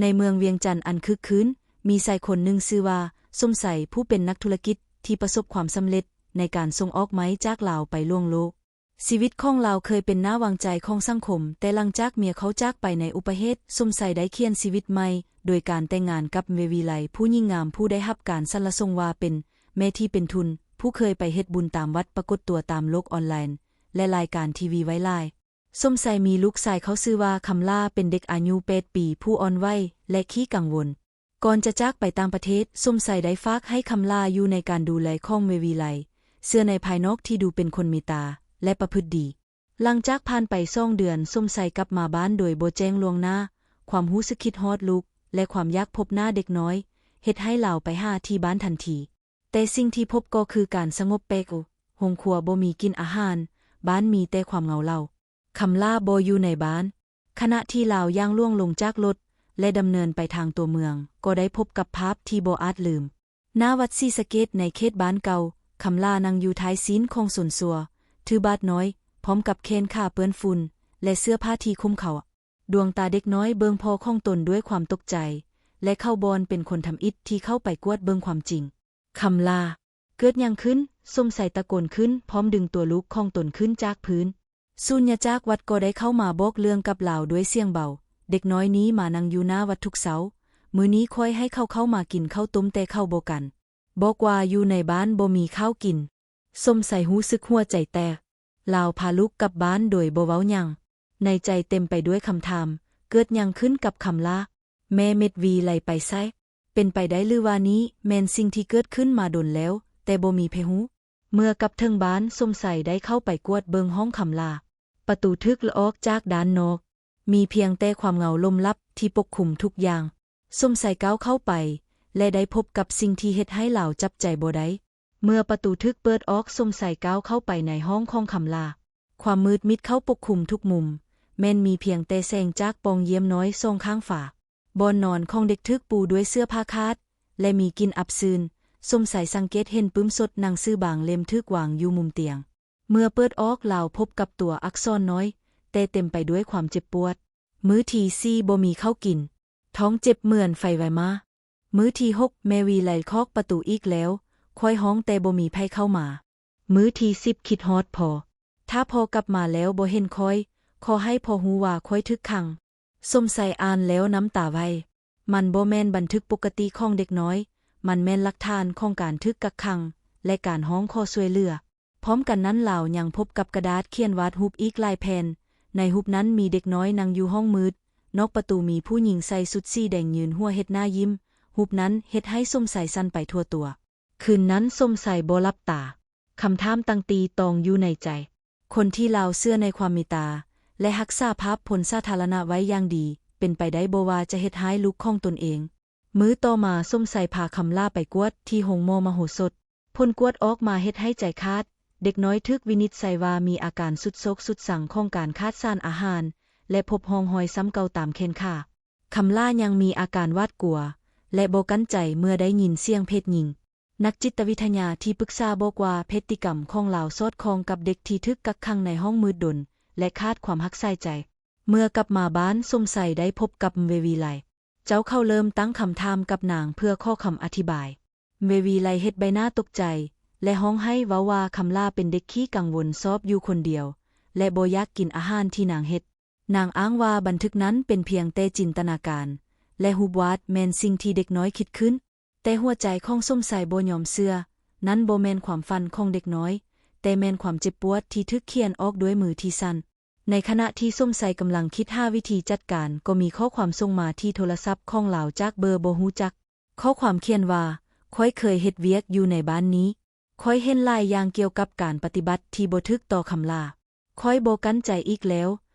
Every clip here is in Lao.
ໃນເມືອງວຽງຈັນອັນຄຶກຄື້ນ, ມີຊາຍຄົນໜຶ່ງຊື່ວ່າ ສົມໄຊ ຜູ້ເປັນນັກທຸລະກິດທີ່ປະສົບຄວາມສຳເລັດໃນການສົ່ງອອກໄມ້ຈາກລາວໄປລວງໂລກ. ຊີວິດຂອງລາວເຄີຍເປັນໜ້າວາງໃຈຂອງສັງຄົມ, ແຕ່ຫຼັງຈາກເມຍເຂົາຈາກໄປໃນອຸປະເຫດ, ສົມໄຊໄດ້ຂຽນຊີວິດໃໝ່ໂດຍການແຕ່ງງານກັບເມວີໄລ, ຜູ້ຍິງງາມຜູ້ໄດ້ຮັບການສັນລະສົງວ່າເປັນແມ່ທີ່ເປັນທຶນ, ຜູ້ເຄີຍໄປເຮັດບຸນຕາມວັດ, ປາກົດຕົວຕາມໂລກອອນລາຍ ແລະ ລາຍການທີວີໄວ້ຫຼາຍ. ສົມໄຊມີລູກຊາຍ, ເຂົາຊື່ວ່າຄຳຫຼ້າ, ເປັນເດັກອາຍຸແປດປີ, ຜູ້ອ່ອນໄຫວ ແລະ ຂີ້ກັງວົນ. ກ່ອນຈະຈາກໄປຕ່າງປະເທດ, ສົມໄຊໄດ້ຝາກໃຫ້ຄຳຫຼ້າຢູ່ໃນການດູແລຂອງເມວີໄລ, ເຊື່ອໃນພາຍນອກທີ່ດູເປັນຄົນເມດຕາ ແລະ ປະພຶດດີ. ຫຼັງຈາກຜ່ານໄປສອງເດືອນ, ສົມໄຊກັບມາບ້ານໂດຍບໍ່ແຈ້ງລ່ວງໜ້າ. ຄວາມຮູ້ສຶກຄິດຮອດລູກ ແລະ ຄວາມຢາກພົບໜ້າເດັກນ້ອຍ ເຮັດໃຫ້ລາວໄປຫາທີ່ບ້ານທັນທີ. ແຕ່ສິ່ງທີ່ພົບກໍຄືການສະຫງົບແປກ, ໂຮງຄົວບໍ່ມີກິ່ນອາຫານ, ບ້ານມີແຕ່ຄວາມເຫງົາເຫຼົ່າ. ຄຳຫຼ້າບໍ່ຢູ່ໃນບ້ານ. ຂະນະທີ່ລາວຍ່າງຫຼວງລົງຈາກລົດ ແລະ ດຳເນີນໄປທາງຕົວເມືອງ, ກໍໄດ້ພົບກັບພາບທີ່ບໍ່ອາດລືມ. ໜ້າວັດສີສະເກດໃນເຂດບ້ານເກົ່າ, ຄຳຫຼ້ານັ່ງຢູ່ທ້າຍຊີ້ນຂອງໂຊນຊົວ, ຖືບາດນ້ອຍ, ພ້ອມກັບແຂນຂາເປື້ອນຝຸ່ນ ແລະ ເສື້ອຜ້າທີ່ຄຸມເຂົ່າ. ດວງຕາເດັກນ້ອຍເບິ່ງພໍ່ຂອງຕົນດ້ວຍຄວາມຕົກໃຈ ແລະ ເຂົ້າບ່ອນເປັນຄົນທຳອິດທີ່ເຂົ້າໄປກວດເບິ່ງຄວາມຈິງ. ຄຳຫຼ້າ, ເກີດຫຍັງຂຶ້ນ? ສົມໄຊຕະໂກນຂຶ້ນ ພ້ອມດຶງຕົວລູກຂອງຕົນຂຶ້ນຈາກພື້ນ. ສູນຍາຈາກວັດກໍໄດ້ເຂົ້າມາບອກເລື່ອງກັບລາວດ້ວຍສຽງເບົາ. ເດັກນ້ອຍນີ້ມານັ່ງຢູ່ໜ້າວັດທຸກເຊົ້າ. ມື້ນີ້ຂ້ອຍໃຫ້ເຂົາເຂົ້າມາກິນເຂົ້າຕົ້ມ, ແຕ່ເຂົາບໍ່ກັນ. ບອກວ່າຢູ່ໃນບ້ານບໍ່ມີເຂົ້າກິນ. ສົມໄຊຮູ້ສຶກຫົວໃຈແຕກ. ລາວພາລູກກັບບ້ານໂດຍບໍ່ເວົ້າຫຍັງ. ໃນໃຈເຕັມໄປດ້ວຍຄຳຖາມ, ເກີດຫຍັງຂຶ້ນກັບຄຳຫຼ້າ? ແມ່ເມດວີໄລໄປໃສ? ເປັນໄປໄດ້ຫຼືວ່ານີ້ແມ່ນສິ່ງທີ່ເກີດຂຶ້ນມາດົນແລ້ວ ແຕ່ບໍ່ມີໃຜຮູ້? ເມື່ອກັບເຖິງບ້ານ, ສົມໄຊໄດ້ເຂົ້າໄປກວດເບິ່ງຫ້ອງຄຳຫຼ້າ. ປະຕູຖືກລະອອກຈາກດ້ານນອກ. ມີພຽງແຕ່ຄວາມເຫງົາລົ້ມລັບທີ່ປົກຄຸມທຸກຢ່າງ. ສົມໄຊກ້າວເຂົ້າໄປ ແລະ ໄດ້ພົບກັບສິ່ງທີ່ເຮັດໃຫ້ລາວຈັບໃຈບໍ່ໄດ້. ເມື່ອປະຕູຖືກເປີດອອກ, ສົມໄຊກ້າວເຂົ້າໄປໃນຫ້ອງຂອງຄຳຫຼ້າ. ຄວາມມືດມິດເຂົ້າປົກຄຸມທຸກມຸມ, ແມ່ນມີພຽງແຕ່ແສງຈາກປ່ອງຢ້ຽມນ້ອຍສອງຂ້າງຝາ. ບ່ອນນອນຂອງເດັກຖືກປູດ້ວຍເສື້ອຜ້າຂາດ ແລະ ມີກິ່ນອັບຊືນ. ສົມໄຊສັງເກດເຫັນປຶ້ມສົດໜັງສືບາງເຫຼັ້ມຖືກວາງຢູ່ມຸມຕຽງ. ເມື່ອເປີດອອກ, ລາວພົບກັບຕົວອັກສອນນ້ອຍ, ແຕ່ເຕັມໄປດ້ວຍຄວາມເຈັບປວດ. ມື້ທີສີ່ບໍ່ມີເຂົ້າກິນ. ທ້ອງເຈັບເໝືອນໄຟໄຫວມາ. ມື້ທີຫົກ, ແມ່ວີໄລເຄາະປະຕູອີກແລ້ວ. ຂ້ອຍຮ້ອງແຕ່ບໍ່ມີໃຜເຂົ້າມາ. ມື້ທີສິບ, ຄິດຮອດພໍ່. ຖ້າພໍ່ກັບມາແລ້ວບໍ່ເຫັນຂ້ອຍ, ຂໍໃຫ້ພໍ່ຮູ້ວ່າຂ້ອຍຖືກຂັງ. ສົມໄຊອ່ານແລ້ວນ້ຳຕາໄຫວ. ມັນບໍ່ແມ່ນບັນທຶກປົກກະຕິຂອງເດັກນ້ອຍ, ມັນແມ່ນຫຼັກຖານຂອງການຖືກກັກຂັງ ແລະ ການຮ້ອງຂໍຊ່ວຍເຫຼືອ. ພ້ອມກັນນັ້ນລາວຍັງພົບກັບກະດາດຂຽນວາດຮູບອີກຫຼາຍແຜ່ນ. ໃນຮູບນັ້ນມີເດັກນ້ອຍນັ່ງຢູ່ຫ້ອງມືດ, ນອກປະຕູມີຜູ້ຍິງໃສ່ຊຸດສີແດງຢືນຫົວເຮັດໜ້າຍິ້ມ. ຮູບນັ້ນເຮັດໃຫ້ສົມໄຊສັ່ນໄປທົ່ວຕົວ. ຄືນນັ້ນສົມໄຊບໍ່ຫຼັບຕາ. ຄຳຖາມຕັ້ງຕີຕອງຢູ່ໃນໃຈ. ຄົນທີ່ລາວເຊື່ອໃນຄວາມເມດຕາ ແລະ ຮັກສາພາບພົນສາທາລະນະໄວ້ຢ່າງດີ, ເປັນໄປໄດ້ບໍ່ວ່າຈະເຮັດຮ້າຍລູກຂອງຕົນເອງ? ມື້ຕໍ່ມາ, ສົມໄຊພາຄຳຫຼ້າໄປກວດທີ່ໂຮງໝໍມະໂຫສົດ. ຜົນກວດອອກມາເຮັດໃຫ້ໃຈຂາດ. ເດັກນ້ອຍຖືກວິນິດໄສວ່າມີອາການສຸດໂຊກສຸດຊັງຂອງການຂາດສານອາຫານ ແລະ ພົບຮ່ອງຮອຍຊ້ຳເກົ່າຕາມແຂນຂາ. ຄຳຫຼ້າຍັງມີອາການຫວາດກົວ ແລະ ບໍ່ກັ້ນໃຈເມື່ອໄດ້ຍິນສຽງເພດຍິງ. ນັກຈິດຕະວິທະຍາທີ່ປຶກສາບອກວ່າ ພຶດຕິກຳຂອງລາວສອດຄ່ອງກັບເດັກທີ່ຖືກກັກຂັງໃນຫ້ອງມືດດົນ ແລະ ຂາດຄວາມຮັກສາຍໃຈ. ເມື່ອກັບມາບ້ານ, ສົມໄຊໄດ້ພົບກັບເມວີໄລ. ເຈົ້າເຂົາເລີ່ມຕັ້ງຄຳຖາມກັບນາງເພື່ອຂໍຄຳອະທິບາຍ. ເມວີໄລເຮັດໃບໜ້າຕົກໃຈ ແລະ ຮ້ອງໄຫ້, ເວົ້າວ່າຄຳຫຼ້າເປັນເດັກຂີ້ກັງວົນ, ຊອບຢູ່ຄົນດຽວ ແລະ ບໍ່ຢາກກິນອາຫານທີ່ນາງເຮັດ. ນາງອ້າງວ່າບັນທຶກນັ້ນເປັນພຽງແຕ່ຈິນຕະນາການ ແລະ ຮູບວາດແມ່ນສິ່ງທີ່ເດັກນ້ອຍຄິດຂຶ້ນ. ແຕ່ຫົວໃຈຂອງສົມໄຊບໍ່ຍອມເຊື່ອ. ນັ້ນບໍ່ແມ່ນຄວາມຝັນຂອງເດັກນ້ອຍ, ແຕ່ແມ່ນຄວາມເຈັບປວດທີ່ຖືກຂຽນອອກດ້ວຍມືທີ່ສັ່ນ. ໃນຂະນະທີ່ສົມໄຊກຳລັງຄິດຫາວິທີຈັດການ, ກໍມີຂໍ້ຄວາມສົ່ງມາທີ່ໂທລະສັບຂອງລາວຈາກເບີບໍ່ຮູ້ຈັກ. ຂໍ້ຄວາມຂຽນວ່າ, ຂ້ອຍເຄີຍເຮັດວຽກຢູ່ໃນບ້ານນີ້. ຂ້ອຍເຫັນຫຼາຍຢ່າງກ່ຽວກັບການປະຕິບັດທີ່ບໍ່ຖືກຕໍ່ຄຳຫຼ້າ. ຂ້ອຍບໍ່ກັ້ນໃຈອີກແລ້ວ.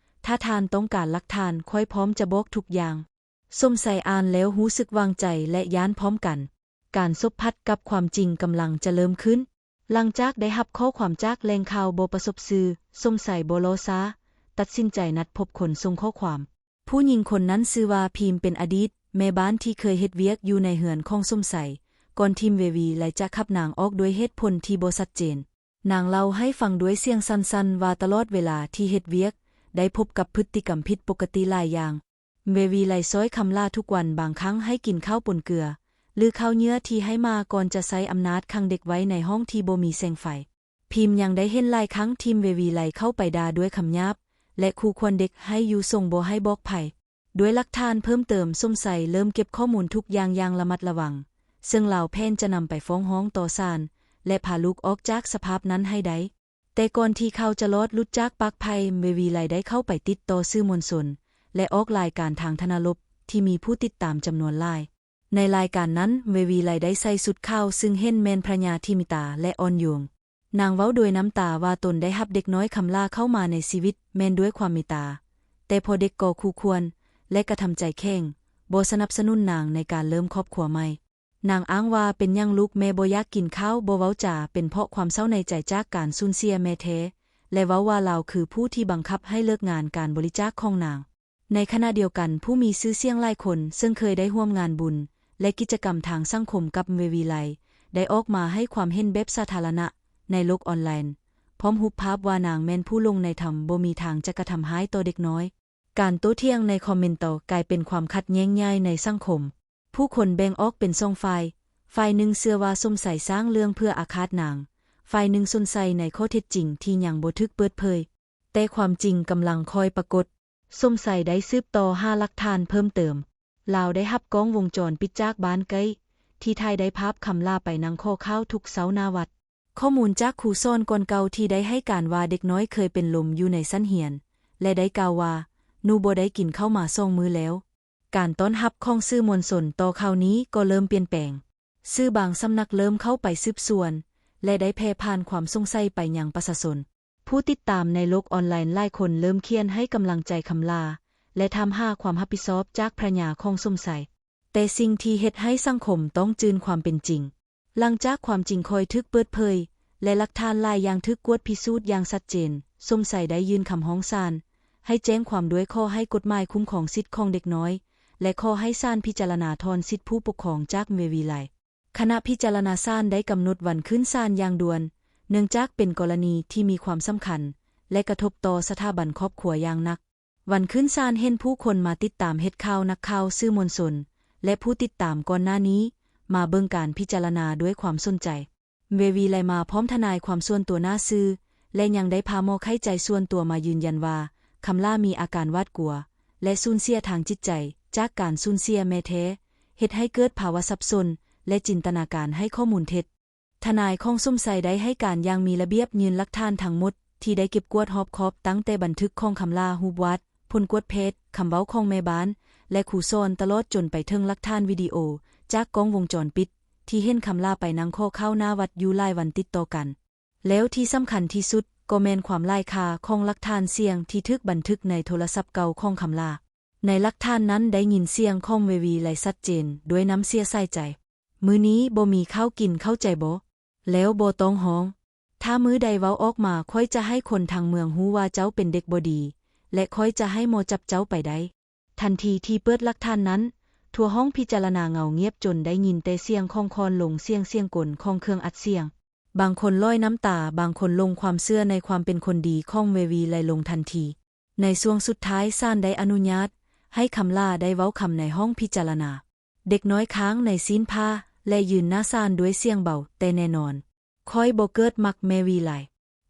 ຖ້າທ່ານຕ້ອງການຫຼັກຖານ, ຂ້ອຍພ້ອມຈະບອກທຸກຢ່າງ. ສົມໄຊອ່ານແລ້ວຮູ້ສຶກຫວ່າງໃຈ ແລະ ຢ້ານພ້ອມກັນ. ການສົບພັດກັບຄວາມຈິງກຳລັງຈະເລີ່ມຂຶ້ນ. ຫຼັງຈາກໄດ້ຮັບຂໍ້ຄວາມຈາກແຫຼ່ງຂ່າວບໍ່ປະສົບຊື່, ສົມໄຊບໍ່ລໍຊ້າ, ຕັດສິນໃຈນັດພົບຄົນສົ່ງຂໍ້ຄວາມ. ຜູ້ຍິງຄົນນັ້ນຊື່ວ່າພີມ, ເປັນອະດີດແມ່ບ້ານທີ່ເຄີຍເຮັດວຽກຢູ່ໃນເຮືອນຂອງສົມໄຊ ກ່ອນທີ່ເມວີໄລຈະຂັບນາງອອກດ້ວຍເຫດຜົນທີ່ບໍ່ຊັດເຈນ. ນາງເລົ່າໃຫ້ຟັງດ້ວຍສຽງສັ່ນໆວ່າຕະຫຼອດເວລາທີ່ເຮັດວຽກ ໄດ້ພົບກັບພຶດຕິກຳຜິດປົກກະຕິຫຼາຍຢ່າງ. ເວວີໄລຊ່ອຍຄຳຫຼ້າທຸກວັນ, ບາງຄັ້ງໃຫ້ກິນເຂົ້າປົນເກືອ ຫຼື ເຂົ້າເຫຍື່ອທີ່ໃຫ້ໝາ, ກ່ອນຈະໃຊ້ອຳນາດຂັງເດັກໄວ້ໃນຫ້ອງທີ່ບໍ່ມີແສງໄຟ. ພິມຍັງໄດ້ເຫັນຫຼາຍຄັ້ງທີ່ເວວີໄລເຂົ້າໄປດ່າດ້ວຍຄຳຫຍາບ ແລະ ຂູ່ຄວນເດັກໃຫ້ຢູ່ຊົງ, ບໍ່ໃຫ້ບອກໃຜ. ດ້ວຍຫຼັກຖານເພີ່ມເຕີມ, ສົມໄຊເລີ່ມເກັບຂໍ້ມູນທຸກຢ່າງຢ່າງລະມັດລະວັງ, ເຊິ່ງລາວແຜນຈະນຳໄປຟ້ອງຮ້ອງຕໍ່ສານ ແລະ ພາລູກອອກຈາກສະພາບນັ້ນໃຫ້ໄດ້. ແຕ່ກ່ອນທີ່ຂ່າວຈະລອດຫຼຸດຈາກປາກໃຜ, ເວວີໄລໄດ້ເຂົ້າໄປຕິດຕໍ່ສື່ມວນຊົນ ແລະ ອອກລາຍການທາງທະນາລົບທີ່ມີຜູ້ຕິດຕາມຈຳນວນຫຼາຍ. ໃນລາຍການນັ້ນ, ເວວີໄລໄດ້ໃສ່ຊຸດຂາວ, ຊຶ່ງເຫັນແມ່ນພະຍາທິມິຕາ ແລະ ອ່ອນໂຍນ. ນາງເວົ້າໂດຍນ້ຳຕາວ່າຕົນໄດ້ຮັບເດັກນ້ອຍຄຳຫຼ້າເຂົ້າມາໃນຊີວິດແມ່ນດ້ວຍຄວາມເມດຕາ, ແຕ່ພໍ່ເດັກກໍຂູ່ຄວນ ແລະ ກະທຳໃຈແຂງ, ບໍ່ສະໜັບສະໜູນນາງໃນການເລີ່ມຄອບຄົວໃໝ່. ນາງອ້າງວ່າເປັນຫຍັງລູກແມ່ບໍ່ຢາກກິນເຂົ້າ, ບໍ່ເວົ້າຈາ, ເປັນເພາະຄວາມເສົ້າໃນໃຈຈາກການສູນເສຍແມ່ແທ້ ແລະ ເວົ້າວ່າລາວຄືຜູ້ທີ່ບັງຄັບໃຫ້ເລີກງານການບໍລິຈາກຂອງນາງ. ໃນຂະນະດຽວກັນ, ຜູ້ມີຊື່ສຽງຫຼາຍຄົນເຊິ່ງເຄີຍໄດ້ຮ່ວມງານບຸນ ແລະ ກິດຈະກຳທາງສັງຄົມກັບເວວີໄລ ໄດ້ອອກມາໃຫ້ຄວາມເຫັນແບບສາທາລະນະໃນໂລກອອນລາຍ, ພ້ອມຮູບພາບວ່ານາງແມ່ນຜູ້ຫຼົງໃນທຳ, ບໍ່ມີທາງຈະກະທຳຮ້າຍຕໍ່ເດັກນ້ອຍ. ການໂຕ້ຖຽງໃນຄອມເມັນຕໍ່ກາຍເປັນຄວາມຂັດແຍ່ງໃຫຍ່ໃນສັງຄົມ. ຜູ້ຄົນແບ່ງອອກເປັນສອງຝ່າຍ, ຝ່າຍໜຶ່ງເຊື່ອວ່າສົມໄຊສ້າງເລື່ອງເພື່ອອາຄາດນາງ, ຝ່າຍໜຶ່ງສົງໄສໃນຂໍ້ເທັດຈິງທີ່ຍັງບໍ່ຖືກເປີດເຜີຍ. ແຕ່ຄວາມຈິງກຳລັງຄ່ອຍປາກົດ. ສົມໄຊໄດ້ສືບຕໍ່ຫາຫຼັກຖານເພີ່ມເຕີມ. ລາວໄດ້ຮັບກ້ອງວົງຈອນປິດຈາກບ້ານໃກ້ ທີ່ຖ່າຍໄດ້ພາບຄຳຫຼ້າໄປນັ່ງຂໍເຂົ້າທຸກເຊົ້າໜ້າວັດ. ຂໍ້ມູນຈາກຄູສອນກ່ອນເກົ່າທີ່ໄດ້ໃຫ້ການວ່າເດັກນ້ອຍເຄີຍເປັນລົມຢູ່ໃນຊັ້ນຮຽນ ແລະ ໄດ້ກ່າວວ່າ ໜູບໍ່ໄດ້ກິນເຂົ້າມາສອງມື້ແລ້ວ. ການຕ້ອນຮັບຂອງສື່ມວນຊົນຕໍ່ຂ່າວນີ້ກໍເລີ່ມປ່ຽນແປງ. ສື່ບາງສຳນັກເລີ່ມເຂົ້າໄປສືບສວນ ແລະ ໄດ້ແຜ່ຜ່ານຄວາມສົງໄສໄປຍັງປະຊາຊົນ. ຜູ້ຕິດຕາມໃນໂລກອອນລາຍຫຼາຍຄົນເລີ່ມຂຽນໃຫ້ກຳລັງໃຈຄຳຫຼ້າ ແລະ ຖາມຫາຄວາມຮັບຜິດຊອບຈາກພະຍາຂອງສົມໄຊ. ແຕ່ສິ່ງທີ່ເຮັດໃຫ້ສັງຄົມຕ້ອງຈື່ນຄວາມເປັນຈິງ, ຫຼັງຈາກຄວາມຈິງຄ່ອຍຖືກເປີດເຜີຍ ແລະ ຫຼັກຖານຫຼາຍຢ່າງຖືກກວດພິສູດຢ່າງຊັດເຈນ, ສົມໄຊໄດ້ຍື່ນຄຳຮ້ອງສານໃຫ້ແຈ້ງຄວາມດ້ວຍຂໍໃຫ້ກົດໝາຍຄຸ້ມຄອງສິດຂອງເດັກນ້ອຍ ແລະ ຂໍໃຫ້ສານພິຈາລະນາຖອນສິດຜູ້ປົກຄອງຈາກເວວີໄລ. ຄະນະພິຈາລະນາສານໄດ້ກຳນົດວັນຂຶ້ນສານຢ່າງດ່ວນ, ເນື່ອງຈາກເປັນກໍລະນີທີ່ມີຄວາມສຳຄັນ ແລະ ກະທົບຕໍ່ສະຖາບັນຄອບຄົວຢ່າງໜັກ. ວັນຂຶ້ນສານເຫັນຜູ້ຄົນມາຕິດຕາມເຮັດຂ່າວ, ນັກຂ່າວ, ສື່ມວນຊົນ ແລະ ຜູ້ຕິດຕາມກ່ອນໜ້ານີ້ ມາເບິ່ງການພິຈາລະນາດ້ວຍຄວາມສົນໃຈ. ເວວີໄລມາພ້ອມທະນາຍຄວາມສ່ວນຕົວໜ້າຊື່ ແລະ ຍັງໄດ້ພາໝໍໄຂ້ໃຈສ່ວນຕົວມາຢືນຢັນວ່າ ຄຳຫຼ້າມີອາການຫວາດກົວ ແລະ ສູນເສຍທາງຈິດໃຈຈາກການສູນເສຍແມ່ແທ້, ເຮັດໃຫ້ເກີດພາວະສັບສົນ ແລະ ຈິນຕະນາການໃຫ້ຂໍ້ມູນເທັດ. ທະນາຍຂອງສົມໄຊໄດ້ໃຫ້ການຢ່າງມີລະບຽບ, ຍື່ນຫຼັກຖານທັງໝົດທີ່ໄດ້ເກັບກວດຮອບຄອບ, ຕັ້ງແຕ່ບັນທຶກຂອງຄຳຫຼ້າ, ຮູບວາດ, ຜົນກວດແພດ, ຄຳເວົ້າຂອງແມ່ບ້ານ ແລະ ຄູສອນ, ຕະຫຼອດຈົນໄປເຖິງຫຼັກຖານວິດີໂອຈາກກ້ອງວົງຈອນປິດ ທີ່ເຫັນຄຳຫຼ້າໄປນັ່ງຂໍເຂົ້າໜ້າວັດຢູ່ຫຼາຍວັນຕິດຕໍ່ກັນ. ແລ້ວທີ່ສຳຄັນທີ່ສຸດກໍແມ່ນຄວາມຫຼ້າຍຄ່າຂອງຫຼັກຖານສຽງທີ່ຖືກບັນທຶກໃນໂທລະສັບເກົ່າຂອງຄຳຫຼ້າ. ໃນຫຼັກຖານນັ້ນໄດ້ຍິນສຽງຂອງເວວີໄລຊັດເຈນດ້ວຍນ້ຳເສຍສາຍໃຈ, ມື້ນີ້ບໍ່ມີເຂົ້າກິນ, ເຂົ້າໃຈບໍ່? ແລ້ວບໍ່ຕ້ອງຮ້ອງ. ຖ້າມື້ໃດເວົ້າອອກມາ, ຂ້ອຍຈະໃຫ້ຄົນທັງເມືອງຮູ້ວ່າເຈົ້າເປັນເດັກບໍ່ດີ ແລະ ຂ້ອຍຈະໃຫ້ໝໍຈັບເຈົ້າໄປໄດ້. ທັນທີທີ່ເປີດຫຼັກຖານນັ້ນ, ທົ່ວຫ້ອງພິຈາລະນາເງົາງຽບຈົນໄດ້ຍິນແຕ່ສຽງຂອງຄ້ອນລົງ, ສຽງ, ສຽງກົນຂອງເຄື່ອງອັດສຽງ. ບາງຄົນລອຍນ້ຳຕາ, ບາງຄົນຫຼົງຄວາມເຊື່ອໃນຄວາມເປັນຄົນດີຂອງເວວີໄລລົງທັນທີ. ໃນຊ່ວງສຸດທ້າຍ, ສານໄດ້ອະນຸຍາດໃຫ້ຄຳຫຼ້າໄດ້ເວົ້າຄຳໃນຫ້ອງພິຈາລະນາ. ເດັກນ້ອຍຄ້າງໃນຊີ້ນຜ້າ ແລະ ຢືນໜ້າສານດ້ວຍສຽງເບົາແຕ່ແນ່ນອນ. ຂ້ອຍບໍ່ເກີດມັກແມ່ວີໄລ.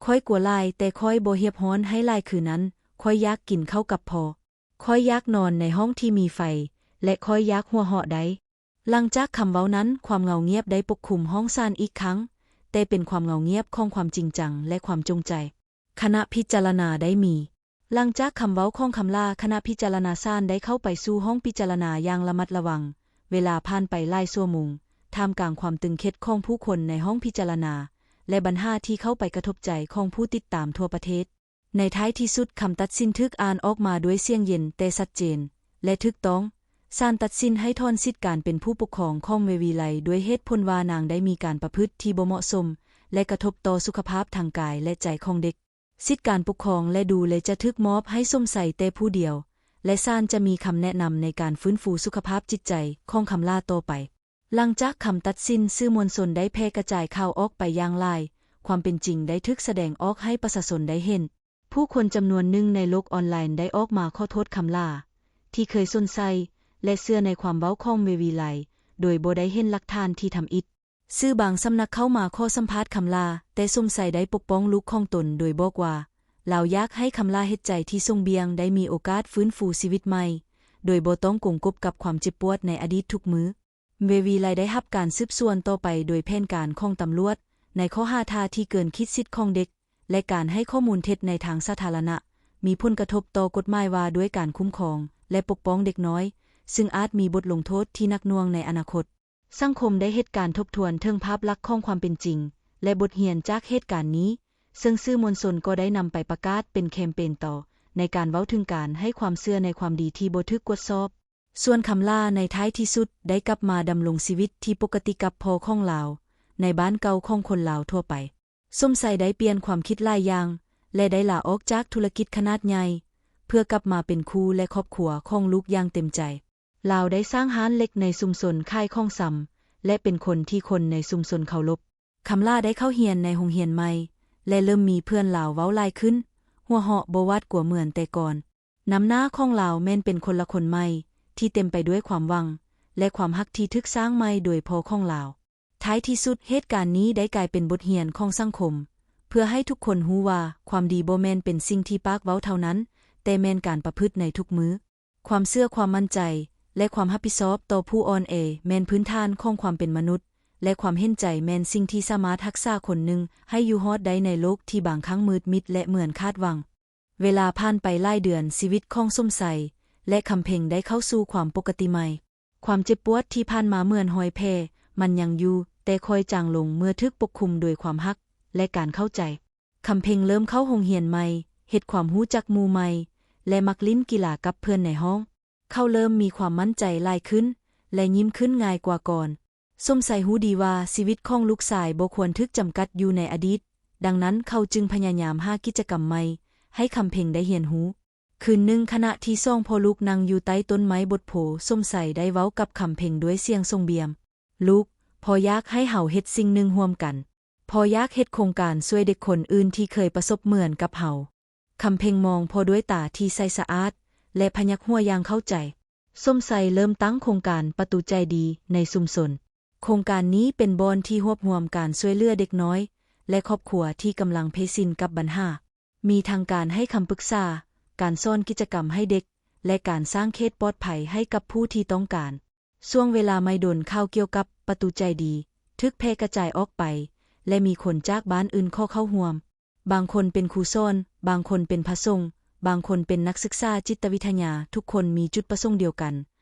ຂ້ອຍກົວຫຼາຍ, ແຕ່ຂ້ອຍບໍ່ຮຽບຮ້ອນໃຫ້ຫຼາຍຄືນັ້ນ. ຂ້ອຍຢາກກິນເຂົ້າກັບພໍ່. ຂ້ອຍຢາກນອນໃນຫ້ອງທີ່ມີໄຟ ແລະ ຂ້ອຍຢາກຫົວເຫາະໄດ້. ຫຼັງຈາກຄຳເວົ້ານັ້ນ, ຄວາມເງົາງຽບໄດ້ປົກຄຸມຫ້ອງສານອີກຄັ້ງ, ແຕ່ເປັນຄວາມເງົາງຽບຂອງຄວາມຈິງຈັງ ແລະ ຄວາມຈົງໃຈ. ຄະນະພິຈາລະນາໄດ້ມີ. ຫຼັງຈາກຄຳເວົ້າຂອງຄຳຫຼ້າ, ຄະນະພິຈາລະນາສານໄດ້ເຂົ້າໄປສູ່ຫ້ອງພິຈາລະນາຢ່າງລະມັດລະວັງ. ເວລາຜ່ານໄປຫຼາຍຊົ່ວໂມງ, ທ່າມກາງຄວາມຕຶງເຄັດຂອງຜູ້ຄົນໃນຫ້ອງພິຈາລະນາ ແລະ ບັນຫາທີ່ເຂົ້າໄປກະທົບໃຈຂອງຜູ້ຕິດຕາມທົ່ວປະເທດ. ໃນທ້າຍທີ່ສຸດ, ຄຳຕັດສິນຖືກອ່ານອອກມາດ້ວຍສຽງເຢັນແຕ່ຊັດເຈນ ແລະ ຖືກຕ້ອງ. ສານຕັດສິນໃຫ້ຖອນສິດການເປັນຜູ້ປົກຄອງຂອງເວວີໄລ ດ້ວຍເຫດຜົນວ່ານາງໄດ້ມີການປະພຶດທີ່ບໍ່ເໝາະສົມ ແລະ ກະທົບຕໍ່ສຸຂະພາບທາງກາຍ ແລະ ໃຈຂອງເດັກ. ສິດການປົກຄອງ ແລະ ດູແລຈະຖືກມອບໃຫ້ສົມໄຊແຕ່ຜູ້ດຽວ ແລະ ສານຈະມີຄຳແນະນຳໃນການຟື້ນຟູສຸຂະພາບຈິດໃຈຂອງຄຳຫຼ້າຕໍ່ໄປ. ຫຼັງຈາກຄຳຕັດສິນ, ສື່ມວນຊົນໄດ້ແຜ່ກະຈາຍຂ່າວອອກໄປຢ່າງຫຼາຍ, ຄວາມເປັນຈິງໄດ້ຖືກສະແດງອອກໃຫ້ປະຊາຊົນໄດ້ເຫັນ. ຜູ້ຄົນຈຳນວນໜຶ່ງໃນໂລກອອນລາຍໄດ້ອອກມາຂໍໂທດຄຳຫຼ້າ, ທີ່ເຄີຍສົນໃຈ ແລະ ເຊື່ອໃນຄວາມເວົ້າຂອງເວວີໄລ ໂດຍບໍ່ໄດ້ເຫັນຫຼັກຖານທີ່ທຳອິດ. ສື່ບາງສຳນັກເຂົ້າມາຂໍສຳພາດຄຳຫຼ້າ, ແຕ່ສົມໄຊໄດ້ປົກປ້ອງລູກຂອງຕົນໂດຍບອກວ່າ ລາວຢາກໃຫ້ຄຳຫຼ້າເຮັດໃຈທີ່ສົ່ງບ້ຽງໄດ້ມີໂອກາດຟື້ນຟູຊີວິດໃໝ່ ໂດຍບໍ່ຕ້ອງກົງກົບກັບຄວາມເຈັບປວດໃນອະດີດທຸກມື້. ເວວີໄລໄດ້ຮັບການສືບສວນຕໍ່ໄປໂດຍແຜນການຂອງຕຳຫຼວດ ໃນຂໍ້ຫາທ່າທີ່ເກີນຂີດສິດຂອງເດັກ ແລະ ການໃຫ້ຂໍ້ມູນເທັດໃນທາງສາທາລະນະ ມີຜົນກະທົບຕໍ່ກົດໝາຍວ່າດ້ວຍການຄຸ້ມຄອງ ແລະ ປົກປ້ອງເດັກນ້ອຍ, ຊຶ່ງອາດມີບົດລົງໂທດທີ່ໜັກໜ່ວງໃນອະນາຄົດ. ສັງຄົມໄດ້ເຮັດການທົບທວນເຖິງພາບລັກຂອງຄວາມເປັນຈິງ ແລະ ບົດຮຽນຈາກເຫດການນີ້, ເຊິ່ງສື່ມວນຊົນກໍໄດ້ນຳໄປປະກາດເປັນແຄມເປນຕໍ່ ໃນການເວົ້າເຖິງການໃຫ້ຄວາມເຊື່ອໃນຄວາມດີທີ່ບໍ່ຖືກກວດສອບ. ສ່ວນຄຳຫຼ້າໃນທ້າຍທີ່ສຸດໄດ້ກັບມາດຳລົງຊີວິດທີ່ປົກກະຕິກັບພໍ່ຂອງລາວ ໃນບ້ານເກົ່າຂອງຄົນລາວທົ່ວໄປ. ສົມໄຊໄດ້ປ່ຽນຄວາມຄິດຫຼາຍຢ່າງ ແລະ ໄດ້ລາອອກຈາກທຸລະກິດຂະໜາດໃຫຍ່ ເພື່ອກັບມາເປັນຄູ່ ແລະ ຄອບຄົວຂອງລູກຢ່າງເຕັມໃຈ. ລາວໄດ້ສ້າງຮ້ານເລັກໃນຊຸມຊົນຂາຍຂອງຊຳ ແລະ ເປັນຄົນທີ່ຄົນໃນຊຸມຊົນເຄົາລົບ. ຄຳຫຼ້າໄດ້ເຂົ້າຮຽນໃນໂຮງຮຽນໃໝ່ ແລະ ເລີ່ມມີເພື່ອນລາວເວົ້າຫຼາຍຂຶ້ນ, ຫົວເຫາະບໍ່ຫວາດກົວເໝືອນແຕ່ກ່ອນ. ນຳໜ້າຂອງລາວແມ່ນເປັນຄົນລະຄົນໃໝ່ ທີ່ເຕັມໄປດ້ວຍຄວາມຫວັງ ແລະ ຄວາມຮັກທີ່ຖືກສ້າງໃໝ່ໂດຍພໍ່ຂອງລາວ. ທ້າຍທີ່ສຸດ, ເຫດການນີ້ໄດ້ກາຍເປັນບົດຮຽນຂອງສັງຄົມ ເພື່ອໃຫ້ທຸກຄົນຮູ້ວ່າຄວາມດີບໍ່ແມ່ນເປັນສິ່ງທີ່ປາກເວົ້າເທົ່ານັ້ນ, ແຕ່ແມ່ນການປະພຶດໃນທຸກມື້. ຄວາມເຊື່ອ, ຄວາມໝັ້ນໃຈ ແລະ ຄວາມຮັບຜິດຊອບຕໍ່ຜູ້ອ່ອນແອ ແມ່ນພື້ນຖານຂອງຄວາມເປັນມະນຸດ, ແລະ ຄວາມເຫັນໃຈແມ່ນສິ່ງທີ່ສາມາດຮັກສາຄົນໜຶ່ງໃຫ້ຢູ່ຮອດໄດ້ໃນໂລກທີ່ບາງຄັ້ງມືດມິດ ແລະ ເໝືອນຄາດຫວັງ. ເວລາຜ່ານໄປຫຼາຍເດືອນ, ຊີວິດຂອງສົມໄຊ ແລະ ຄຳເພັງໄດ້ເຂົ້າສູ່ຄວາມປົກກະຕິໃໝ່. ຄວາມເຈັບປວດທີ່ຜ່ານມາເໝືອນຮອຍແຜ, ມັນຍັງຢູ່, ແຕ່ຄ່ອຍຈາງລົງເມື່ອຖືກປົກຄຸມໂດຍຄວາມຮັກ ແລະ ການເຂົ້າໃຈ. ຄຳເພັງເລີ່ມເຂົ້າໂຮງຮຽນໃໝ່, ເຮັດຄວາມຮູ້ຈັກໝູ່ໃໝ່ ແລະ ມັກຫຼິ້ນກິລາກັບເພື່ອນໃນຫ້ອງ. ເຂົາເລີ່ມມີຄວາມໝັ້ນໃຈຫຼາຍຂຶ້ນ ແລະ ຍິ້ມຂຶ້ນງ່າຍກວ່າກ່ອນ. ສົມໄຊຮູ້ດີວ່າຊີວິດຂອງລູກຊາຍບໍ່ຄວນຖືກຈຳກັດຢູ່ໃນອະດີດ, ດັ່ງນັ້ນເຂົາຈຶ່ງພະຍາຍາມຫາກິດຈະກຳໃໝ່ໃຫ້ຄຳເພັງໄດ້ຮຽນຮູ້. ຄືນໜຶ່ງ, ຂະນະທີ່ສອງພໍ່ລູກນັ່ງຢູ່ໃຕ້ຕົ້ນໄມ້ບົດໂພ, ສົມໄຊໄດ້ເວົ້າກັບຄຳເພັງດ້ວຍສຽງສົ່ງບ້ຽງ, ລູກ, ພໍ່ຢາກໃຫ້ເຮົາເຮັດສິ່ງໜຶ່ງຮ່ວມກັນ. ພໍ່ຢາກເຮັດໂຄງການຊ່ວຍເດັກຄົນອື່ນທີ່ເຄີຍປະສົບເໝືອນກັບເຮົາ. ຄຳເພັງມອງພໍ່ດ້ວຍຕາທີ່ໃສສະອາດ ແລະ ພະຍັກຫົວຢ່າງເຂົ້າໃຈ. ສົມໄຊເລີ່ມຕັ້ງໂຄງການປະຕູໃຈດີໃນຊຸມຊົນ. ໂຄງການນີ້ເປັນບ່ອນທີ່ຮວບຮວມການຊ່ວຍເຫຼືອເດັກນ້ອຍ ແລະ ຄອບຄົວທີ່ກຳລັງເຜຊິນກັບບັນຫາ. ມີທັງການໃຫ້ຄຳປຶກສາ, ການສອນກິດຈະກຳໃຫ້ເດັກ ແລະ ການສ້າງເຂດປອດໄພໃຫ້ກັບຜູ້ທີ່ຕ້ອງການ. ຊ່ວງເວລາໃໝ່ດົນ, ຂ່າວກ່ຽວກັບປະຕູໃຈດີຖືກແຜ່ກະຈາຍອອກໄປ ແລະ ມີຄົນຈາກບ້ານອື່ນຂໍເຂົ້າຮ່ວມ. ບາງຄົນເປັນຄູສອນ, ບາງຄົນເປັນພະສົງ, ບາງຄົນເປັນນັກສຶກສາຈິດຕະວິທະຍາ, ທຸກຄົນມີຈຸດປະສົງດຽວກັນ,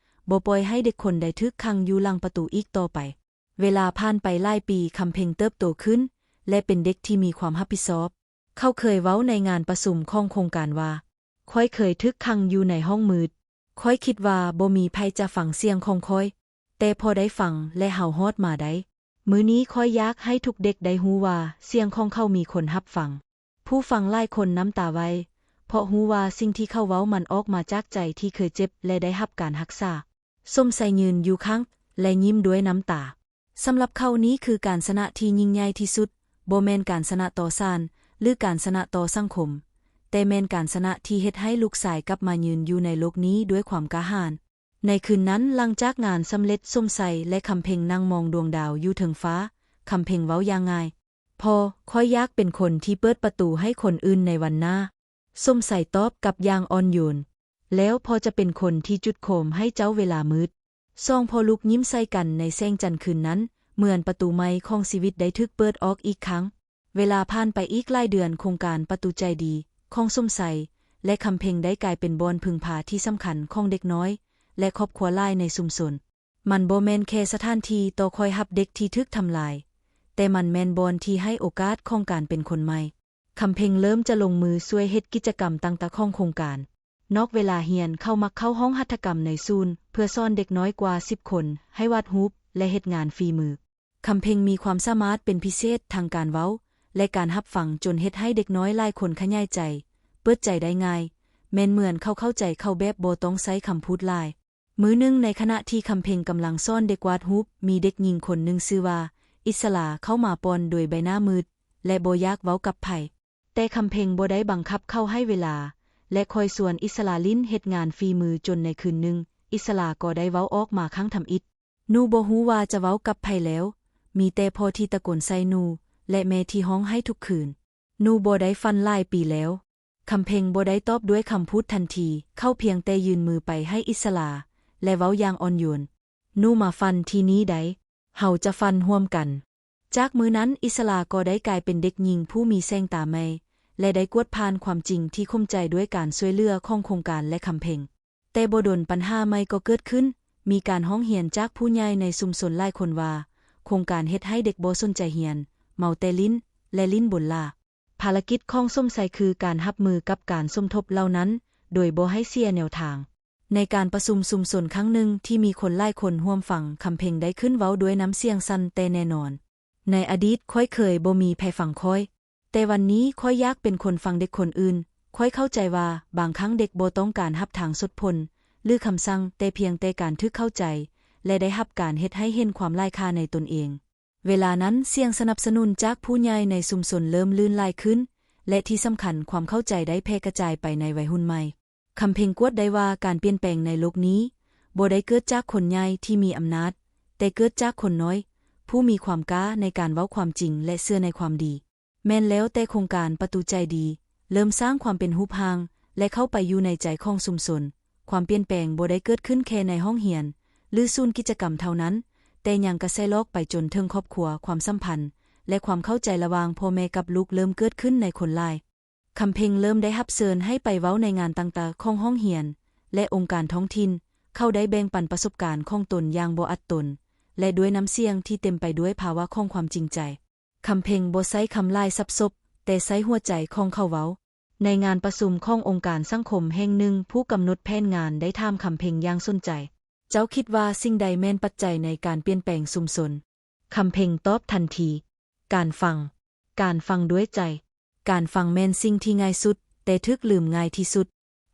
ບໍ່ປ່ອຍໃຫ້ເດັກຄົນໃດຖືກຂັງຢູ່ຫຼັງປະຕູອີກຕໍ່ໄປ. ເວລາຜ່ານໄປຫຼາຍປີ, ຄຳເພັງເຕີບໂຕຂຶ້ນ ແລະ ເປັນເດັກທີ່ມີຄວາມຮັບຜິດຊອບ. ເຂົາເຄີຍເວົ້າໃນງານປະຊຸມຂອງໂຄງການວ່າ, ຂ້ອຍເຄີຍຖືກຂັງຢູ່ໃນຫ້ອງມືດ. ຂ້ອຍຄິດວ່າບໍ່ມີໃຜຈະຟັງສຽງຂອງຂ້ອຍ, ແຕ່ພໍໄດ້ຟັງ ແລະ ເຮົາຮອດມາໄດ້. ມື້ນີ້ຂ້ອຍຢາກໃຫ້ທຸກເດັກໄດ້ຮູ້ວ່າສຽງຂອງເຂົາມີຄົນຮັບຟັງ. ຜູ້ຟັງຫຼາຍຄົນນ້ຳຕາໄຫວ້ ເພາະຮູ້ວ່າສິ່ງທີ່ເຂົາເວົ້າມັນອອກມາຈາກໃຈທີ່ເຄີຍເຈັບ ແລະ ໄດ້ຮັບການຮັກສາ. ສົມໄຊຢືນຢູ່ຂ້າງ ແລະ ຍິ້ມດ້ວຍນ້ຳຕາ. ສຳລັບເຂົານີ້ຄືການຊະນະທີ່ຍິ່ງໃຫຍ່ທີ່ສຸດ, ບໍ່ແມ່ນການຊະນະຕໍ່ສານ ຫຼື ການຊະນະຕໍ່ສັງຄົມ, ແຕ່ແມ່ນການຊະນະທີ່ເຮັດໃຫ້ລູກຊາຍກັບມາຢືນຢູ່ໃນໂລກນີ້ດ້ວຍຄວາມກ້າຫານ. ໃນຄືນນັ້ນ, ຫຼັງຈາກງານສຳເລັດ, ສົມໄຊ ແລະ ຄຳເພັງນັ່ງມອງດວງດາວຢູ່ເທິງຟ້າ. ຄຳເພັງເວົ້າຢ່າງງ່າຍ, ພໍ່, ຂ້ອຍຢາກເປັນຄົນທີ່ເປີດປະຕູໃຫ້ຄົນອື່ນໃນວັນໜ້າ. ສົມໄຊຕອບກັບຢ່າງອ່ອນໂຍນ, ແລ້ວພໍ່ຈະເປັນຄົນທີ່ຈຸດໂຄມໃຫ້ເຈົ້າເວລາມືດ. ສອງພໍ່ລູກຍິ້ມໃສ່ກັນໃນແສງຈັນຄືນນັ້ນ, ເໝືອນປະຕູໃໝ່ຂອງຊີວິດໄດ້ຖືກເປີດອອກອີກຄັ້ງ. ເວລາຜ່ານໄປອີກຫຼາຍເດືອນ, ໂຄງການປະຕູໃຈດີຂອງສົມໄຊ ແລະ ຄຳເພັງໄດ້ກາຍເປັນບ່ອນເພິ່ງພາທີ່ສຳຄັນຂອງເດັກນ້ອຍ ແລະ ຄອບຄົວຫຼາຍໃນຊຸມຊົນ. ມັນບໍ່ແມ່ນແຄ່ສະຖານທີ່ຕໍ່ຄອຍຮັບເດັກທີ່ຖືກທຳລາຍ, ແຕ່ມັນແມ່ນບ່ອນທີ່ໃຫ້ໂອກາດຂອງການເປັນຄົນໃໝ່. ຄຳເພັງເລີ່ມຈະລົງມືຊ່ວຍເຮັດກິດຈະກຳຕ່າງໆຂອງໂຄງການ. ນອກເວລາຮຽນ, ເຂົາມັກເຂົ້າຫ້ອງຫັດຖະກຳໃນສູນ ເພື່ອສອນເດັກນ້ອຍກວ່າສິບຄົນໃຫ້ວາດຮູບ ແລະ ເຮັດງານຝີມື. ຄຳເພັງມີຄວາມສາມາດເປັນພິເສດທາງການເວົ້າ ແລະ ການຮັບຟັງ, ຈົນເຮັດໃຫ້ເດັກນ້ອຍຫຼາຍຄົນຂະຫຍາຍໃຈ, ເປີດໃຈໄດ້ງ່າຍ, ແມ່ນເໝືອນເຂົາເຂົ້າໃຈເຂົາແບບບໍ່ຕ້ອງໃຊ້ຄຳພູດຫຼາຍ. ມື້ໜຶ່ງ, ໃນຂະນະທີ່ຄຳເພັງກຳລັງສອນເດັກວາດຮູບ, ມີເດັກຍິງຄົນໜຶ່ງຊື່ວ່າ ອິດສະລາ ເຂົ້າມາປ້ອນດ້ວຍໃບໜ້າມືດ ແລະ ບໍ່ຢາກເວົ້າກັບໃຜ. ແຕ່ຄຳເພັງບໍ່ໄດ້ບັງຄັບເຂົາໃຫ້ເວລາ, ແລະ ຄອຍຊວນອິດສະຫຼາຫຼິ້ນເຮັດງານຝີມື ຈົນໃນຄືນໜຶ່ງ, ອິດສະຫຼາກໍໄດ້ເວົ້າອອກມາຄັ້ງທຳອິດ. ໜູບໍ່ຮູ້ວ່າຈະເວົ້າກັບໃຜແລ້ວ, ມີແຕ່ພໍ່ທີ່ຕະໂກນໃສ່ໜູ ແລະ ແມ່ທີ່ຮ້ອງໄຫ້ທຸກຄືນ. ໜູບໍ່ໄດ້ຝັນຫຼາຍປີແລ້ວ. ຄຳເພັງບໍ່ໄດ້ຕອບດ້ວຍຄຳພູດທັນທີ, ເຂົາພຽງແຕ່ຍື່ນມືໄປໃຫ້ອິດສະຫຼາ ແລະ ເວົ້າຢ່າງອ່ອນໂຍນ, ໜູມາຝັນທີ່ນີ້ໄດ້, ເຮົາຈະຝັນຮ່ວມກັນ. ຈາກມື້ນັ້ນ, ອິດສະຫຼາກໍໄດ້ກາຍເປັນເດັກຍິງຜູ້ມີແສງຕາໃໝ່ ແລະ ໄດ້ກວດຜ່ານຄວາມຈິງທີ່ຂົມໃຈດ້ວຍການຊ່ວຍເຫຼືອຂອງໂຄງການ ແລະ ຄຳເພັງ. ແຕ່ບໍ່ດົນ, ບັນຫາໃໝ່ກໍເກີດຂຶ້ນ. ມີການຮ້ອງຮຽນຈາກຜູ້ໃຫຍ່ໃນຊຸມຊົນຫຼາຍຄົນວ່າ ໂຄງການເຮັດໃຫ້ເດັກບໍ່ສົນໃຈຮຽນ, ເມົາແຕ່ຫຼິ້ນ ແລະ ຫຼິ້ນບົນຫຼ້າ. ພາລະກິດຂອງສົມໄຊຄືການຮັບມືກັບການສົມທົບເຫຼົ່ານັ້ນ ໂດຍບໍ່ໃຫ້ເສຍແນວທາງ. ໃນການປະຊຸມຊຸມຊົນຄັ້ງໜຶ່ງທີ່ມີຄົນຫຼາຍຄົນຮ່ວມຟັງ, ຄຳເພັງໄດ້ຂຶ້ນເວົ້າດ້ວຍນ້ຳສຽງສັ່ນແຕ່ແນ່ນອນ. ໃນອະດີດຂ້ອຍເຄີຍບໍ່ມີໃຜຟັງຂ້ອຍ, ແຕ່ວັນນີ້ຂ້ອຍຢາກເປັນຄົນຟັງເດັກຄົນອື່ນ. ຂ້ອຍເຂົ້າໃຈວ່າບາງຄັ້ງເດັກບໍ່ຕ້ອງການຮັບທາງສົດຜົນ ຫຼື ຄຳສັ່ງ, ແຕ່ພຽງແຕ່ການຖືກເຂົ້າໃຈ ແລະ ໄດ້ຮັບການເຮັດໃຫ້ເຫັນຄວາມຫຼ້າຍຄ່າໃນຕົນເອງ. ເວລານັ້ນ, ສຽງສະໜັບສະໜູນຈາກຜູ້ໃຫຍ່ໃນຊຸມຊົນເລີ່ມລື່ນໄຫຼຂຶ້ນ ແລະ ທີ່ສຳຄັນ, ຄວາມເຂົ້າໃຈໄດ້ແຜ່ກະຈາຍໄປໃນໄວຮຸ້ນໃໝ່. ຄຳເພັງກວດໄດ້ວ່າການປ່ຽນແປງໃນໂລກນີ້ບໍ່ໄດ້ເກີດຈາກຄົນໃຫຍ່ທີ່ມີອຳນາດ, ແຕ່ເກີດຈາກຄົນນ້ອຍຜູ້ມີຄວາມກ້າໃນການເວົ້າຄວາມຈິງ ແລະ ເຊື່ອໃນຄວາມດີ. ແມ່ນແລ້ວ, ແຕ່ໂຄງການປະຕູໃຈດີເລີ່ມສ້າງຄວາມເປັນຮູບຮ່າງ ແລະ ເຂົ້າໄປຢູ່ໃນໃຈຂອງຊຸມຊົນ. ຄວາມປ່ຽນແປງບໍ່ໄດ້ເກີດຂຶ້ນແຄ່ໃນຫ້ອງຮຽນ ຫຼື ສູນກິດຈະກຳເທົ່ານັ້ນ, ແຕ່ຍັງກະໄສ້ລອກໄປຈົນເຖິງຄອບຄົວ, ຄວາມສຳພັນ ແລະ ຄວາມເຂົ້າໃຈລະຫວ່າງພໍ່ແມ່ກັບລູກເລີ່ມເກີດຂຶ້ນໃນຄົນຫຼາຍ. ຄຳເພັງເລີ່ມໄດ້ຮັບເຊີນໃຫ້ໄປເວົ້າໃນງານຕ່າງໆຂອງຫ້ອງຮຽນ ແລະ ອົງການທ້ອງຖິ່ນ. ເຂົາໄດ້ແບ່ງປັນປະສົບການຂອງຕົນຢ່າງບໍ່ອັດຕົນ ແລະ ດ້ວຍນ້ຳສຽງທີ່ເຕັມໄປດ້ວຍພາວະຂອງຄວາມຈິງໃຈ. ຄຳເພັງບໍ່ໃຊ້ຄຳຫຼາຍສັບສົບ, ແຕ່ໃຊ້ຫົວໃຈຂອງເຂົາເວົ້າ. ໃນງານປະຊຸມຂອງອົງການສັງຄົມແຫ່ງໜຶ່ງ, ຜູ້ກຳນົດແຜນງານໄດ້ຖາມຄຳເພັງຢ່າງສົນໃຈ, ເຈົ້າຄິດວ່າສິ່ງໃດແມ່ນປັດໄຈໃນການປ່ຽນແປງຊຸມຊົນ? ຄຳເພັງຕອບທັນທີ, ການຟັງ. ການຟັງດ້ວຍໃຈ. ການຟັງແມ່ນສິ່ງທີ່ງ່າຍສຸດ, ແຕ່ຖືກລືມງ່າຍທີ່ສຸດ.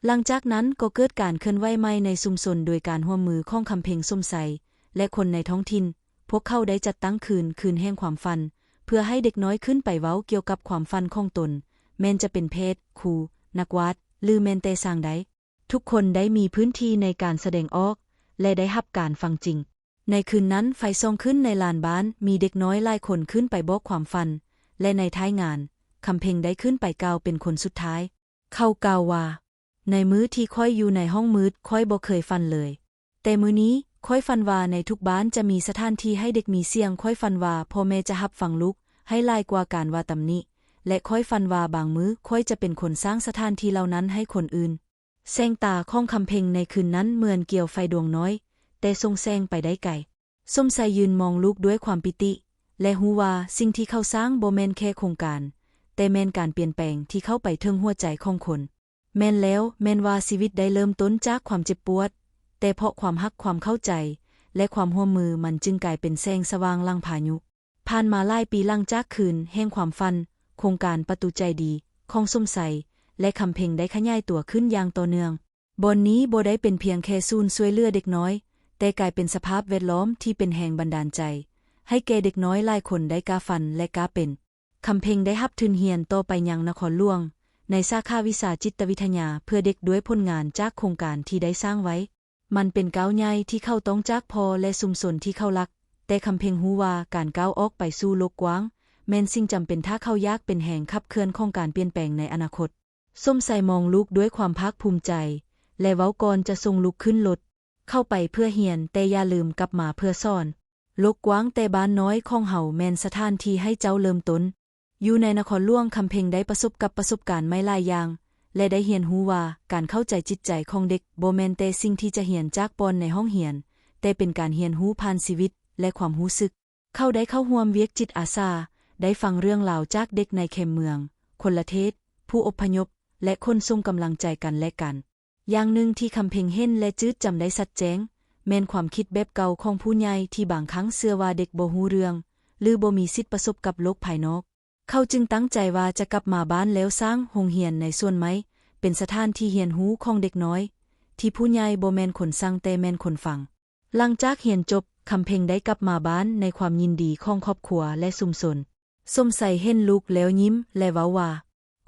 ຫຼັງຈາກນັ້ນກໍເກີດການເຄື່ອນໄຫວໃໝ່ໃນຊຸມຊົນໂດຍການຮ່ວມມືຂອງຄຳເພັງ, ສົມໄຊ ແລະ ຄົນໃນທ້ອງຖິ່ນ. ພວກເຂົາໄດ້ຈັດຕັ້ງຄືນ, ຄືນແຫ່ງຄວາມຝັນ ເພື່ອໃຫ້ເດັກນ້ອຍຂຶ້ນໄປເວົ້າກ່ຽວກັບຄວາມຝັນຂອງຕົນ, ແມ່ນຈະເປັນແພດ, ຄູ, ນັກວາດ ຫຼື ແມ່ນແຕ່ຊ່າງໃດ. ທຸກຄົນໄດ້ມີພື້ນທີ່ໃນການສະແດງອອກ ແລະ ໄດ້ຮັບການຟັງຈິງ. ໃນຄືນນັ້ນ, ໄຟສ່ອງຂຶ້ນໃນລານບ້ານ, ມີເດັກນ້ອຍຫຼາຍຄົນຂຶ້ນໄປບອກຄວາມຝັນ ແລະ ໃນທ້າຍງານ, ຄຳເພັງໄດ້ຂຶ້ນໄປກ່າວເປັນຄົນສຸດທ້າຍ. ເຂົາກ່າວວ່າ, ໃນມື້ທີ່ຂ້ອຍຢູ່ໃນຫ້ອງມືດ, ຂ້ອຍບໍ່ເຄີຍຝັນເລີຍ. ແຕ່ມື້ນີ້, ຂ້ອຍຝັນວ່າໃນທຸກບ້ານຈະມີສະຖານທີ່ໃຫ້ເດັກມີສຽງ. ຂ້ອຍຝັນວ່າພໍ່ແມ່ຈະຮັບຟັງລູກໃຫ້ຫຼາຍກວ່າການວ່າຕຳໜິ, ແລະ ຂ້ອຍຝັນວ່າບາງມື້, ຂ້ອຍຈະເປັນຄົນສ້າງສະຖານທີ່ເຫຼົ່ານັ້ນໃຫ້ຄົນອື່ນ. ແສງຕາຂອງຄຳເພັງໃນຄືນນັ້ນເໝືອນກ່ຽວໄຟດວງນ້ອຍ, ແຕ່ສົ່ງແສງໄປໄດ້ໄກ. ສົມໄຊຢືນມອງລູກດ້ວຍຄວາມປີຕິ ແລະ ຮູ້ວ່າສິ່ງທີ່ເຂົາສ້າງບໍ່ແມ່ນແຄ່ໂຄງການ, ແຕ່ແມ່ນການປ່ຽນແປງທີ່ເຂົ້າໄປເຖິງຫົວໃຈຂອງຄົນ. ແມ່ນແລ້ວ, ແມ່ນວ່າຊີວິດໄດ້ເລີ່ມຕົ້ນຈາກຄວາມເຈັບປວດ, ແຕ່ເພາະຄວາມຮັກ, ຄວາມເຂົ້າໃຈ ແລະ ຄວາມຮ່ວມມື, ມັນຈຶ່ງກາຍເປັນແສງສະຫວ່າງຫຼັງພາຍຸ. ຜ່ານມາຫຼາຍປີຫຼັງຈາກຄືນແຫ່ງຄວາມຝັນ, ໂຄງການປະຕູໃຈດີຂອງສົມໄຊ ແລະ ຄຳເພັງໄດ້ຂະຫຍາຍຕົວຂຶ້ນຢ່າງຕໍ່ເນື່ອງ. ບ່ອນນີ້ບໍ່ໄດ້ເປັນພຽງແຄ່ສູນຊ່ວຍເຫຼືອເດັກນ້ອຍ, ແຕ່ກາຍເປັນສະພາບແວດລ້ອມທີ່ເປັນແຮງບັນດານໃຈໃຫ້ແກ່ເດັກນ້ອຍຫຼາຍຄົນໄດ້ກ້າຝັນ ແລະ ກ້າເປັນ. ຄຳເພັງໄດ້ຮັບທຶນຮຽນຕໍ່ໄປຍັງນະຄອນຫຼວງ ໃນສາຂາວິຊາຈິດຕະວິທະຍາເພື່ອເດັກດ້ວຍຜົນງານຈາກໂຄງການທີ່ໄດ້ສ້າງໄວ້. ມັນເປັນກ້າວໃຫຍ່ທີ່ເຂົາຕ້ອງຈາກພໍ່ ແລະ ຊຸມຊົນທີ່ເຂົາຮັກ, ແຕ່ຄຳເພັງຮູ້ວ່າການກ້າວອອກໄປສູ່ໂລກກວ້າງແມ່ນສິ່ງຈຳເປັນຖ້າເຂົາຢາກເປັນແຮງຂັບເຄື່ອນຂອງການປ່ຽນແປງໃນອະນາຄົດ. ສົມໄຊມອງລູກດ້ວຍຄວາມພາກພູມໃຈ ແລະ ເວົ້າກ່ອນຈະສົ່ງລູກຂຶ້ນລົດ, ເຂົ້າໄປເພື່ອຮຽນ, ແຕ່ຢ່າລືມກັບມາເພື່ອສອນ. ໂລກກວ້າງ, ແຕ່ບ້ານນ້ອຍຂອງເຮົາແມ່ນສະຖານທີ່ໃຫ້ເຈົ້າເລີ່ມຕົ້ນ. ຢູ່ໃນນະຄອນຫຼວງ, ຄຳເພັງໄດ້ປະສົບກັບປະສົບການໃໝ່ຫຼາຍຢ່າງ ແລະ ໄດ້ຮຽນຮູ້ວ່າການເຂົ້າໃຈຈິດໃຈຂອງເດັກບໍ່ແມ່ນແຕ່ສິ່ງທີ່ຈະຮຽນຈາກປ່ອນໃນຫ້ອງຮຽນ, ແຕ່ເປັນການຮຽນຮູ້ຜ່ານຊີວິດ ແລະ ຄວາມຮູ້ສຶກ. ເຂົາໄດ້ເຂົ້າຮ່ວມວຽກຈິດອາສາ, ໄດ້ຟັງເລື່ອງລາວຈາກເດັກໃນແຄມເມືອງ, ພົນລະເທດ, ຜູ້ອົບພະຍົບ ແລະ ຂົນສົ່ງກຳລັງໃຈກັນແລະກັນ. ຢ່າງໜຶ່ງທີ່ຄຳເພັງເຫັນ ແລະ ຈື່ຈຳໄດ້ຊັດແຈ້ງ ແມ່ນຄວາມຄິດແບບເກົ່າຂອງຜູ້ໃຫຍ່ທີ່ບາງຄັ້ງເຊື່ອວ່າເດັກບໍ່ຮູ້ເລື່ອງ ຫຼື ບໍ່ມີສິດປະສົບກັບໂລກພາຍນອກ. ເຂົາຈຶ່ງຕັ້ງໃຈວ່າຈະກັບມາບ້ານແລ້ວສ້າງໂຮງຮຽນໃນສວນໄມ້, ເປັນສະຖານທີ່ຮຽນຮູ້ຂອງເດັກນ້ອຍ ທີ່ຜູ້ໃຫຍ່ບໍ່ແມ່ນຄົນສັ່ງ ແຕ່ແມ່ນຄົນຟັງ. ຫຼັງຈາກຮຽນຈົບ, ຄຳເພັງໄດ້ກັບມາບ້ານໃນຄວາມຍິນດີຂອງຄອບຄົວ ແລະ ຊຸມຊົນ. ສົມໄຊເຫັນລູກແລ້ວຍິ້ມ ແລະ ເວົ້າວ່າ,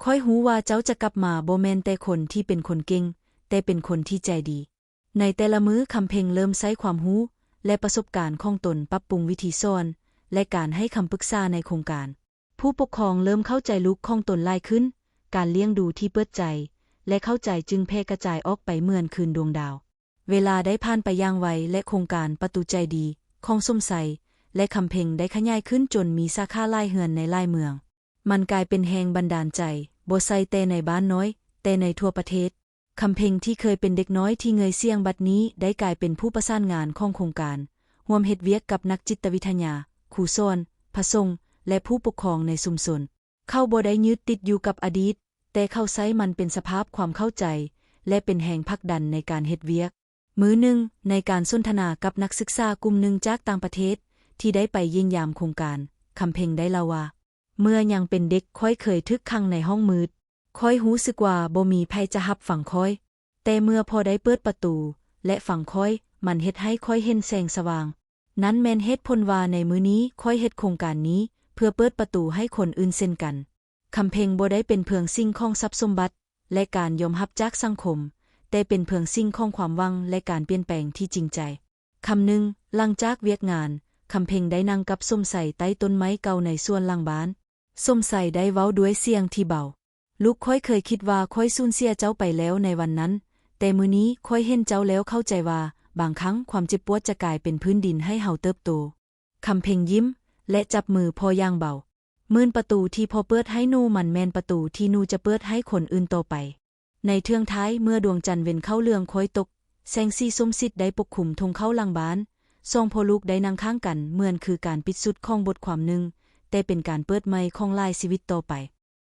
ຂ້ອຍຮູ້ວ່າເຈົ້າຈະກັບມາບໍ່ແມ່ນແຕ່ຄົນທີ່ເປັນຄົນເກັ່ງ, ແຕ່ເປັນຄົນທີ່ໃຈດີ. ໃນແຕ່ລະມື້, ຄຳເພັງເລີ່ມໃຊ້ຄວາມຮູ້ ແລະ ປະສົບການຂອງຕົນປັບປຸງວິທີສອນ ແລະ ການໃຫ້ຄຳປຶກສາໃນໂຄງການ. ຜູ້ປົກຄອງເລີ່ມເຂົ້າໃຈລູກຂອງຕົນຫຼາຍຂຶ້ນ, ການລ້ຽງດູທີ່ເປີດໃຈ ແລະ ເຂົ້າໃຈຈຶ່ງແຜ່ກະຈາຍອອກໄປເໝືອນຄືນດວງດາວ. ເວລາໄດ້ຜ່ານໄປຢ່າງໄວ ແລະ ໂຄງການປະຕູໃຈດີຂອງສົມໄຊ ແລະ ຄຳເພັງໄດ້ຂະຫຍາຍຂຶ້ນຈົນມີສາຂາຫຼາຍເຮືອນໃນຫຼາຍເມືອງ. ມັນກາຍເປັນແຮງບັນດານໃຈ, ບໍ່ໃຊ່ແຕ່ໃນບ້ານນ້ອຍ, ແຕ່ໃນທົ່ວປະເທດ. ຄຳເພັງທີ່ເຄີຍເປັນເດັກນ້ອຍທີ່ເງື່ອຍສ່ຽງ ບັດນີ້ໄດ້ກາຍເປັນຜູ້ປະສານງານຂອງໂຄງການ, ຮ່ວມເຮັດວຽກກັບນັກຈິດຕະວິທະຍາ, ຄູສອນ, ພະສົງ ແລະ ຜູ້ປົກຄອງໃນຊຸມຊົນ. ເຂົາບໍ່ໄດ້ຍຶດຕິດຢູ່ກັບອະດີດ, ແຕ່ເຂົາໃຊ້ມັນເປັນສະພາບຄວາມເຂົ້າໃຈ ແລະ ເປັນແຮງຜັກດັນໃນການເຮັດວຽກ. ມື້ໜຶ່ງ, ໃນການສົນທະນາກັບນັກສຶກສາກຸ່ມໜຶ່ງຈາກຕ່າງປະເທດທີ່ໄດ້ໄປຢ້ຽມຢາມໂຄງການ, ຄຳເພັງໄດ້ເລົ່າວ່າ, ເມື່ອຍັງເປັນເດັກ, ຂ້ອຍເຄີຍຖືກຂັງໃນຫ້ອງມືດ. ຂ້ອຍຮູ້ສຶກວ່າບໍ່ມີໃຜຈະຮັບຟັງຂ້ອຍ. ແຕ່ເມື່ອພໍໄດ້ເປີດປະຕູ ແລະ ຟັງຂ້ອຍ, ມັນເຮັດໃຫ້ຂ້ອຍເຫັນແສງສະຫວ່າງ. ນັ້ນແມ່ນເຫດຜົນວ່າໃນມື້ນີ້ຂ້ອຍເຮັດໂຄງການນີ້ເພື່ອເປີດປະຕູໃຫ້ຄົນອື່ນເຊັ່ນກັນ. ຄຳເພັງບໍ່ໄດ້ເປັນເພິ່ງສິງຂອງຊັບສົມບັດ ແລະ ການຍອມຮັບຈາກສັງຄົມ, ແຕ່ເປັນເພິ່ງສິງຂອງຄວາມຫວັງ ແລະ ການປ່ຽນແປງທີ່ຈິງໃຈ. ຄ່ຳໜຶ່ງ, ຫຼັງຈາກວຽກງານ, ຄຳເພັງໄດ້ນັ່ງກັບສົມໄຊໃຕ້ຕົ້ນໄມ້ເກົ່າໃນສວນຫຼັງບ້ານ. ສົມໄຊໄດ້ເວົ້າດ້ວຍສຽງທີ່ເບົາ, ລູກ, ຂ້ອຍເຄີຍຄິດວ່າຂ້ອຍສູນເສຍເຈົ້າໄປແລ້ວໃນວັນນັ້ນ, ແຕ່ມື້ນີ້ຂ້ອຍເຫັນເຈົ້າແລ້ວເຂົ້າໃຈວ່າ ບາງຄັ້ງຄວາມເຈັບປວດຈະກາຍເປັນພື້ນດິນໃຫ້ເຮົາເຕີບໂຕ. ຄຳເພັງຍິ້ມ ແລະ ຈັບມືພໍ່ຢ່າງເບົາ. ໝື່ນປະຕູທີ່ພໍ່ເປີດໃຫ້ໜູ, ມັນແມ່ນປະຕູທີ່ໜູຈະເປີດໃຫ້ຄົນອື່ນຕໍ່ໄປ. ໃນເທື່ອງທ້າຍ, ເມື່ອດວງຈັນເວັນເຂົ້າເຫຼືອງຄ້ອຍຕົກ, ແສງສີສົ້ມສີດໄດ້ປົກຄຸມທົ່ງເຂົ້າຫຼັງບ້ານ. ສອງພໍ່ລູກໄດ້ນັ່ງຂ້າງກັນ, ເໝືອນຄືການປິດສຸດຂອງບົດຄວາມໜຶ່ງ, ແຕ່ເປັນການເປີດໃໝ່ຂອງຫຼາຍຊີວິດຕໍ່ໄປ.